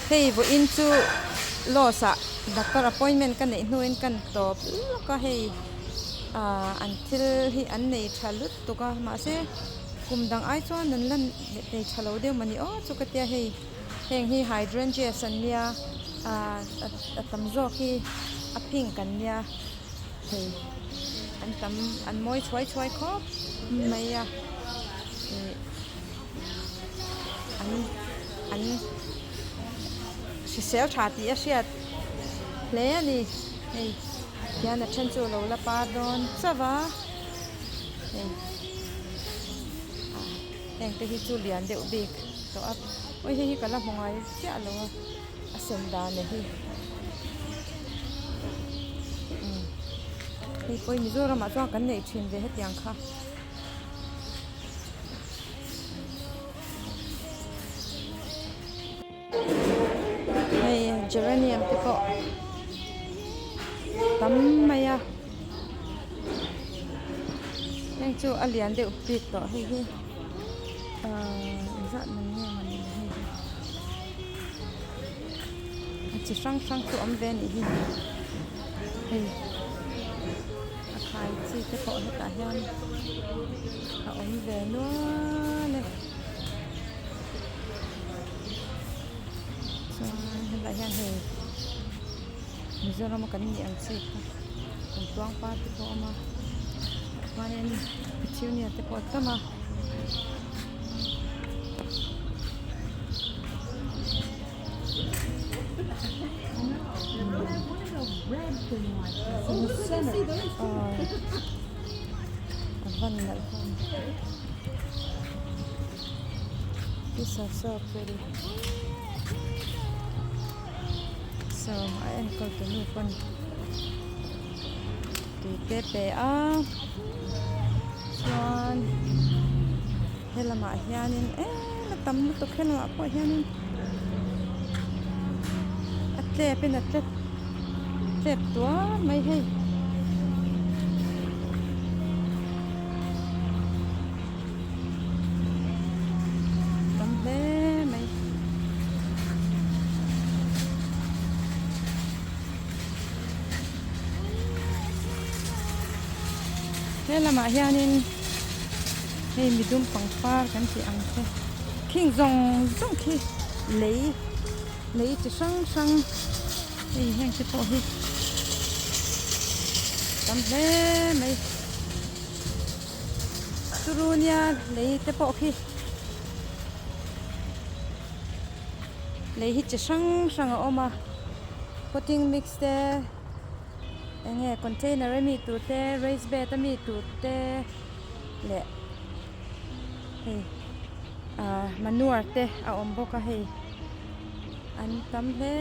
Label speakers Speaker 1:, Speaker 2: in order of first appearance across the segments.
Speaker 1: Hei vawiin chu Loss ah doctor appointment ka neih hnuin kan tawp lawk a hei ah an thil hi an nei tha lutuk a mahse kum dang ai chuan an la nei tha lo deuh mawni aw chu ka tia hei heng hi hydrangeas an nia ah a tam zawk hi a pink an nia hei an tam an mawi chhuai chhuai khawp mai a ih an an hrisel tha tih a hriat hle a ni hei hian a then chu alo la par dawn chauh a hei ah heng te hi chu lian deuh bik tawh a awi hei hi ka la hmu ngai chiah lo a a sen dan a hi umm hei pawh hi Mizoram ah chuan kan neih thin ve hetiang kha. Hei geranium te pawh tam mai a heng chu a lian deuh bik tawh hei hi ahh engzat man nge mawni le hei hi a chi hrang hrang chu a awm ve a nih hi hei. A khai chi te pawh hetah hian a awm ve nual e chuan helaiah hian hei Mizoram a kan nih ang chi kha kumtluang par te pawh a awm a chuanin petunia te pawh a tam a. These are so pretty so a enkawl tu nu pawn tui te pe a chuan helamah hianin em a tam lutuk helamah pawh hianin a tlep in a tlep tlep tuar mai hei. Tam hle mai. He lamah hianin hei midum pangpar kan tih ang te khing zawng zawng khi lei lei chi hrang hrang hei heng te pawh hi tam hle mai turu nia lei te pawh khi lei hi chi hrang hrang a awm a potting mix te eng nge container a mi tur te raised bed a mi tur te leh hei ah manure te a awm bawk a hei an tam hle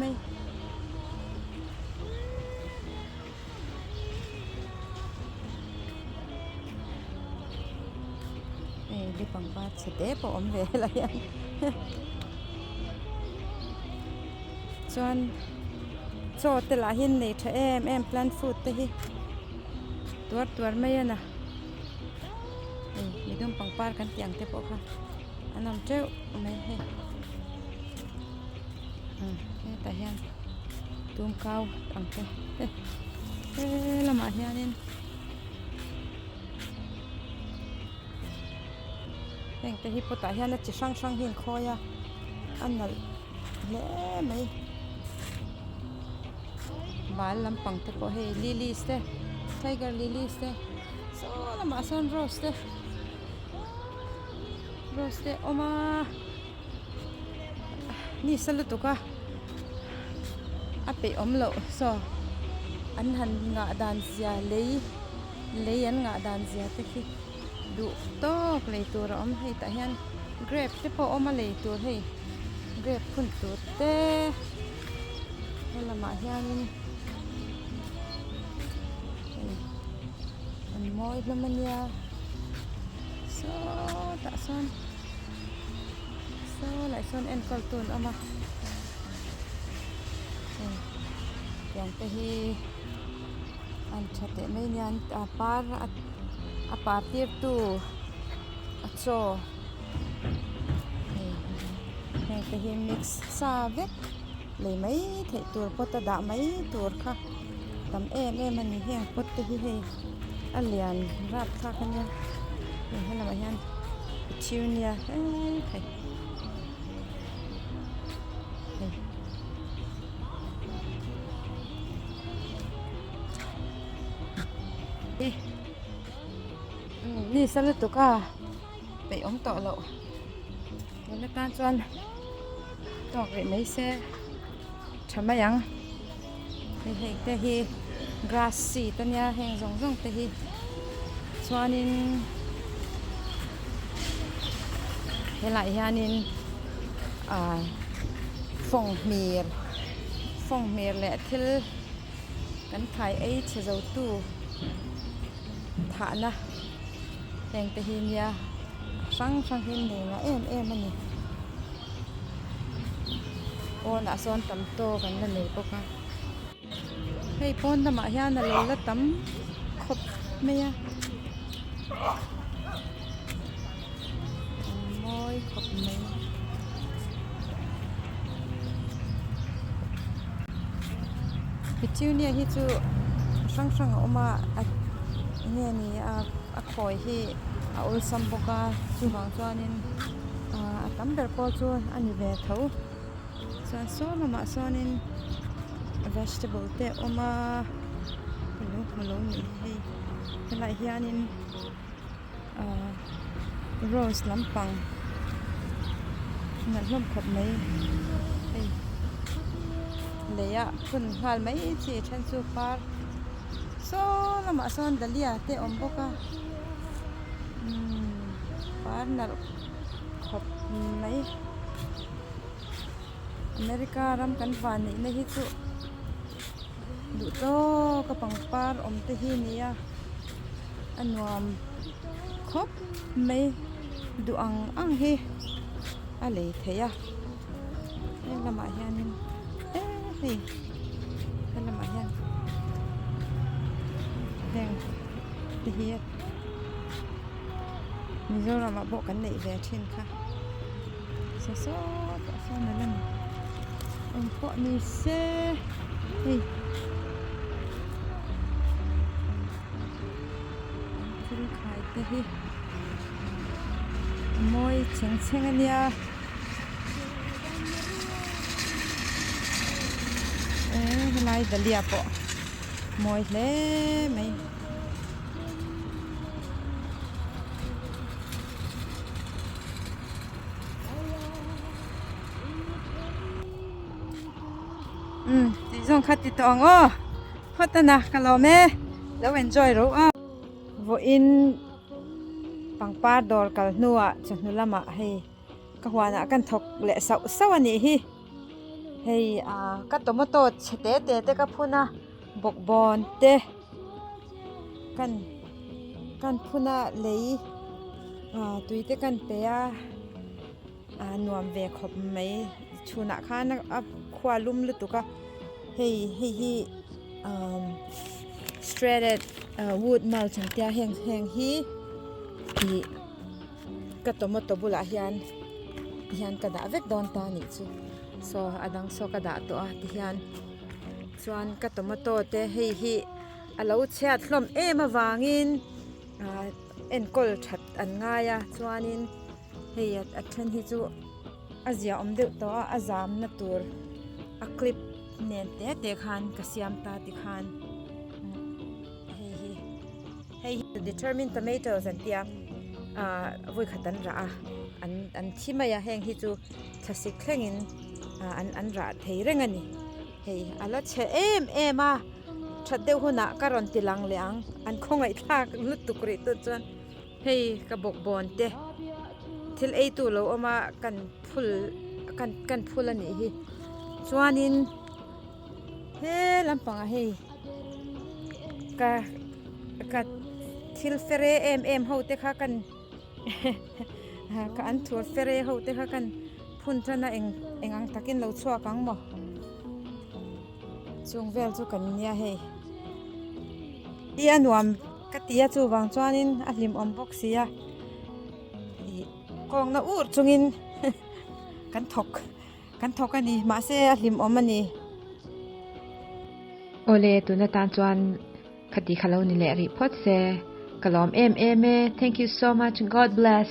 Speaker 1: mai. Hei li pangpar chhe te pawh awm ve helai hian chuan chaw te lah hi an nei tha em em plant food te hi tuar tuar mai a na hei midum pangpar kan tih ang te pawh kha an awm teuh mai hei hetah hian tumkau ang te he lamah hianin heng te hi potah hian a chi hrang hrang hi an khawi a a nalh hle mai bal lampang te pawh hei lilies te tiger lilies te saw lamah sawn rose te rose te a awm a. Nisa lutuk a a peih awm loh saw an han ngah dan zia lei lei an ngah dan zia te khi duh tawk lei tur a awm hei tah hian grape te pawh a awm a lei tur hei grape phun tur te helamah hianin hei an mawi hlawm a nia sawtah sawn. Saw lai sawn enkawl tu an awm a hei tiang te hi an tha teh mai nia a par a par tir tu a chaw hei. Heng te hi mix sa vek lei mai theih tur pot a dah mai tur kha tam em em a ni. Heng pot te hi hei a lian rapthlak a nia hei helamah hian petunia hei hei. Ni sa lutuk a peih awm tawh loh tun atan chuan tawk rih mai se tha mai ang hei hei te hi grass seed ania heng zawng zawng te hi chuanin helaiah hianin ah fawnghmir fawnghmir leh thil kan thai ei chhe zo tu thahna heng te hi nia hrang hrang hi nei ngah em em a ni pawnah sawn tam tawk an la nei bawk a hei pawn lamah hian a lo la tam khawp mai a a mawi khawp mai. Petunia hi chu hrang hrang a awm a a enge ni a a khawi hi a awlsam bawk a chuvang chuanin ah a tam ber pawh chu a ni ve tho chuan saw lamah sawnin vegetable te a awm a ka lo hmu lo nih hi hei helaiah hianin ah rose lampang nalh hlawm khawp mai hei lei ah phun nghal mai chi then chu par saw lamah sawn dahlia te a awm bawk a umm par nalh khawp mai America ram kan van neih na hi chu duh tawk a pangpar awm te hi nia a nuam khawp mai duh ang ang hi a lei theih a he lamah hianin eee hei he lamah hian heng te hi Mizoram ah pawh kan neih ve thin kha saw sawtah sawn a la ni engpawh ni se hei an thil khai te hi a mawi chheng chheng a nia eh helai dahlia pawh mawi hle mai. Umm tih zawng kha ti tawh ang aw phawt a na ka lawm e lo enjoy ro a vawiin pangpar dawr kal hnuah chawhnu lamah hei ka huanah kan thawk leh sauh sauh a nih hi hei ah ka tomato chhe te te te ka phun a bawkbawn te. Kan kan phun a lei ah tui te kan pe a ah nuam ve khawp mai chhunah khan a khua lum lutuk a hei hei hi ah shredded wood mulch an tia heng heng hi ih ka tomato bulah hian tihian ka dah vek dawn ta a nih chu saw a dang saw ka dah tawh a tihian. Chuan ka tomato te hei hi a lo chhiat hlawm em avangin ah enkawl that an ngai a chuanin hei a then hi chu a ziahawm deuh tawh a a zamna tur a clip nen te te khan ka siam ta tikhan hei hi hei hi determine tomatoes an tia ah vawikhat an rah a an an thi mai a heng hi chu thlasik thlengin ah an an rah thei reng a ni. Hei a la chhe em em a, that deuh hunah ka rawn ti lang leh ang, an khawngaih thlak lutuk rih tut chuan hei ka bawk bawn te thil ei tu lo awm a kan phul kan kan phul a nih hi chuanin he lampangah hei ka ka thil fere em em ho te kha kan ka an thur fere ho te kha kan phun tan a eng eng ang takin lo chhuak ang maw chung vel chu kan nia hei hi a nuam ka ti a chuvang chuanin a hlimawm bawk si a ih kawngna ur chungin. Kan thawk kan thawk a ni mahse a hlimawm a ni.
Speaker 2: Awle tuna tan chuan khati kha lo ni leh rih phawt se ka lawm em em e thank you so much God bless.